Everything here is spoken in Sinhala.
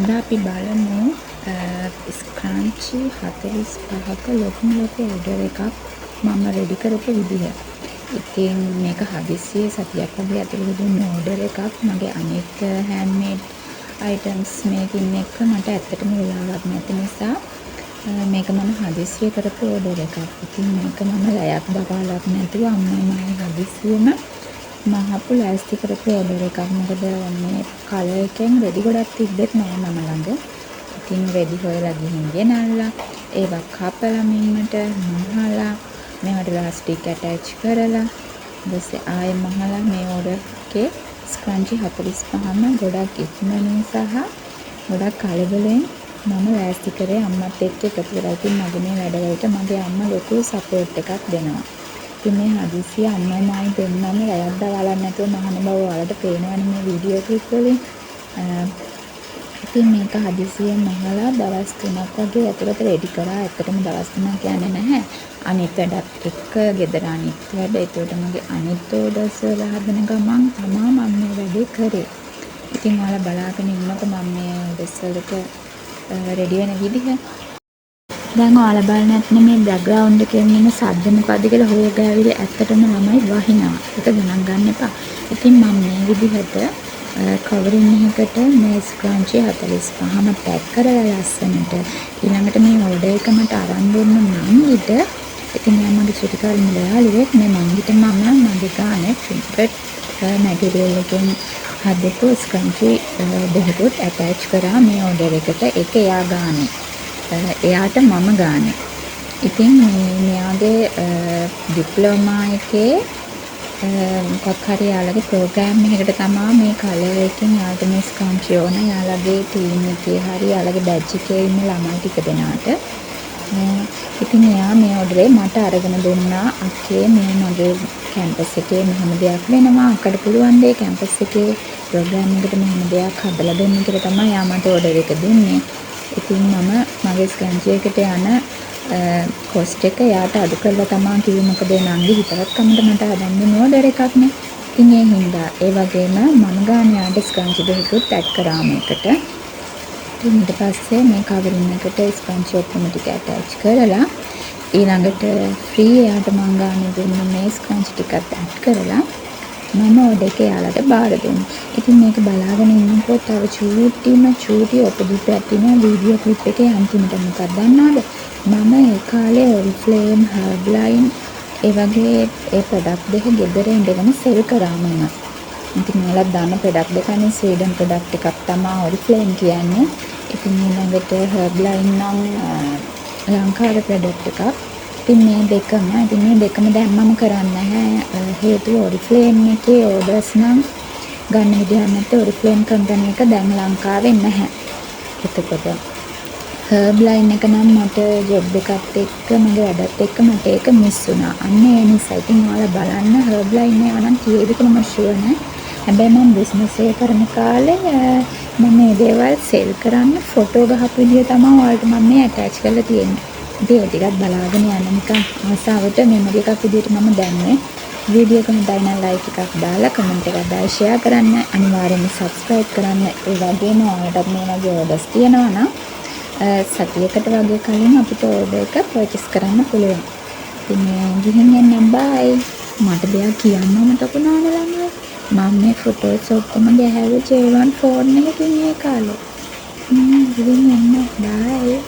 අද අපි බලමු ස්ක්‍රන්චි 45ක ලොකුම ලොකු ඕඩර් එකක් මම රෙඩි කරපු විදිහ. ඉතින් මේක හදිස්සියේ සතියක් වගේ ඇතුළත දුන්න ඕඩර් එකක්. මගේ අනිත් හෑන්ඩ්මේඩ් අයිටම්ස් මේකින් එක්ක මට ඇත්තටම වෙලාවක් නැති නිසා මේක මම හදිස්සියේ කරපු ඕඩර් එකක්. ඉතින් මේක මම රැයක් දවාලක් නැතුව අම්මයි මමයි හදිස්සියෙම මහපු ලෑස්ති කරපු ඕඩර් එකක්. මොකද මේ කලර් එකෙන් රෙදි ගොඩක් තිබ්බෙත් නෑ මම ළඟ. ඉතින් රෙදි හොයලා ගිහින් ගෙනල්ලා, ඒවා කපලා, මින්මට මහලා, මේවට ලාස්ටික් ඇටච් කරලා, ඊට පස්සේ ආයෙ මහලා, මේ ඕඩර් එකේ ස්ක්‍රන්චි 45ම ගොඩක් ඉක්මනින් සහ ගොඩක් කලබලෙන් මම ලෑස්ති කරේ අම්මත් එක්ක එකතු වෙලා. ඉතින් මගේ මේ වැඩවලට මගේ අම්මා ලොකු සපෝට් එකක් දෙනවා. ඉතින් මේ හදිස්සියේ අම්මයි මායි දෙන්නම රැයක් දවාලක් නැතුව මහන බව ඔයාලට පේනවනේ මේ වීඩියෝ ක්ලිප් වලින්. ඉතින් මේක හදිසියෙන් මහලා දවස් 3ක් වගේ ඇතුළත රෙඩි කරා. ඇත්තටම දවස් 3ක් යන්නේ නැහැ. අනිත් වැඩත් එක්ක, ගෙදර අනිත් වැඩ, එතකොට මගේ අනිත් ඕඩර්ස් වල හදන ගමන් තමා මම මේ වැඩේ කරේ. ඉතින් ඔයාලා බලාගෙන ඉන්නකො මම මේ ඕඩර්ස් වලට රෙඩි වෙන විදිහ. දැන් ඔයාලා බලන්න ඇතිනේ මේ බැක්ග්‍රවුන්ඩ් එකෙන් එන සද්ද මොකද්ද කියලා. හො ගෑවිලි ඇත්තටම ළමයි වහිනවා. ඒක ගණන් ගන්න එපා. ඉතින් මම මේ විදිහට කවරින් එකකට මේ ස්ක්‍රන්චි 45ම පැක් කරලා ලස්සනට, ඊළඟට මේ ඕඩර් එක මට අරන් දුන්න නංගිට, ඉතින් එයා මගේ චුටි කාලේ යාළුවෙක්, මේ නංගිට මම මගේ ගානේ ප්‍රින්ටඩ් මැටීරියල් එකෙන් හදපු ස්ක්‍රන්චි දෙකකුත් ඇටච් කරා මේ ඕඩර් එකට. ඒක එයා ගානේ. එයාට මම ගානේ. ඉතින් මේ මෙයාගේ ඩිප්ලෝමා එකේ මොකක් හරි එයාලගේ ප්‍රෝග්‍රෑම් එකකට තමා මේ කලර් එකෙන් එයාට මේ ස්ක්‍රන්චි ඕන. එයාලගේ ටීම් එකේ හරි එයාලගේ බැච් එකේ ඉන්න ළමයි ටික දෙනාට. ඉතින් එයා මේ ඕඩරේ මට අරගෙන දුන්නා. අක්කේ, මේ මගේ කැම්පස් එකේ මෙහෙම දෙයක් වෙනවා. අක්කට පුළුවන් ද කැම්පස් එකේ ප්‍රෝග්‍රෑම් එකට මෙහෙම දෙයක් හදලා දෙන්න කියලා තමයි එයා මට ඕඩර් එක දුන්නේ. ඉතින් මම මගේ ස්ක්‍රන්චි එකට යන කොස්ට් එක එයාට අඩු කරලා තමා කිව්වේ. මොකද ඒ නංගි හිතවත්කමට මට හදන්න දුන්න ඕඩර් එකක් නේ. ඉතින් ඒ හින්දා ඒ වගේම මම ගානේ එයාට ස්ක්‍රන්චි දෙකකුත් ඇඩ් කරා මේකට. ඉතින් ඊට පස්සේ මේ කවරින් එකට ස්ක්‍රන්චි ඔක්කොම ටික ඇටච් කරලා, ඊළඟට ෆ්‍රී එයාට මං ගානේ දුන්න මේ ස්ක්‍රන්චි ටිකත් ඇඩ් කරලා මම ඕඩර් එක එයාලට බාර දුන්නා. ඉතින් මේක බලාගෙන ඉන්නකො තව චූටිම චූටි ඔපොදිපයක් තියෙනවා වීඩියෝ ක්ලිප් එකේ අන්තිමට. මොකක්ද දන්නවද? මම ඒ කාලේ ඔරිෆ්ලේම්, හර්බ්ලයින් ඒ වගේ ඒ ප්‍රොඩක්ට් දෙක ගෙදර ඉඳගෙන සෙල් කරා මම. ඉතින් ඔයාලත් දන්න ප්‍රොඩක්ට් දෙකනේ. ස්වීඩන් ප්‍රොඩක්ට් එකක් තමා ඔරිෆ්ලේම් කියන්නේ. ඉතින් ඊළඟට හර්බ්ලයින් නම් ලංකාවේ ප්‍රොඩක්ට් එකක්. ඉතින් මේ දෙකම දැන් මම කරන්නේ නැහැ. හේතුව ඔරිෆ්ලේම් එකේ ඕඩර්ස් නම් ගන්න විදිහක් නැත්තේ. ඔරිෆ්ලේම් කම්පැනි එක දැන් ලංකාවේ නැහැ. එතකොට හර්බ්ලයින් එක නම් මට ජොබ් එකත් එක්ක, මගේ වැඩත් එක්ක මට ඒක මිස් වුණා. අන්න ඒ නිසා ඉතින් ඔයාලා බලන්න හර්බ්ලයින් ඒවා නම් තියෙයිද කියලා මට ෂුවර් නෑ. හැබැයි මම බිස්නස් එක කරන කාලේ මම මේ දේවල් සෙල් කරන්න ෆොටෝ ගහපු විදිය තමයි ඔයාලට මම මේ ඇටච් කරලා තියෙන්නේ. ඉතින් ඒ ටිකත් බලාගෙන යන්න නිකන් ආසාවට මෙමරි එකක් විදියට මම දැම්මේ. වීඩියෝ එක හොඳයි නම් ලයික් එකක් දාලා, කමෙන්ට් එකක් දාලා ෂෙයා කරන්න. අනිවාර්යයෙන්ම සබ්ස්ක්‍රයිබ් කරන්න. ඒ වගේම ඔයාලටත් මේ වගේ ඕඩර්ස් තියෙනවා නම් සතියකට වගේ කලින් අපිට ඕඩර් එක පර්චේස් කරන්න පුළුවන්. ඉතින් ගිහින් එන්නම්, බයි. මට දෙයක් කියන්න අමතක වුණානේ ළමයි. මම මේ ෆොටෝස් ඔක්කොම ගැහැව්වේ J1 phone එකකින් ඒ කාලේ. ගිහින් එන්න, බයි.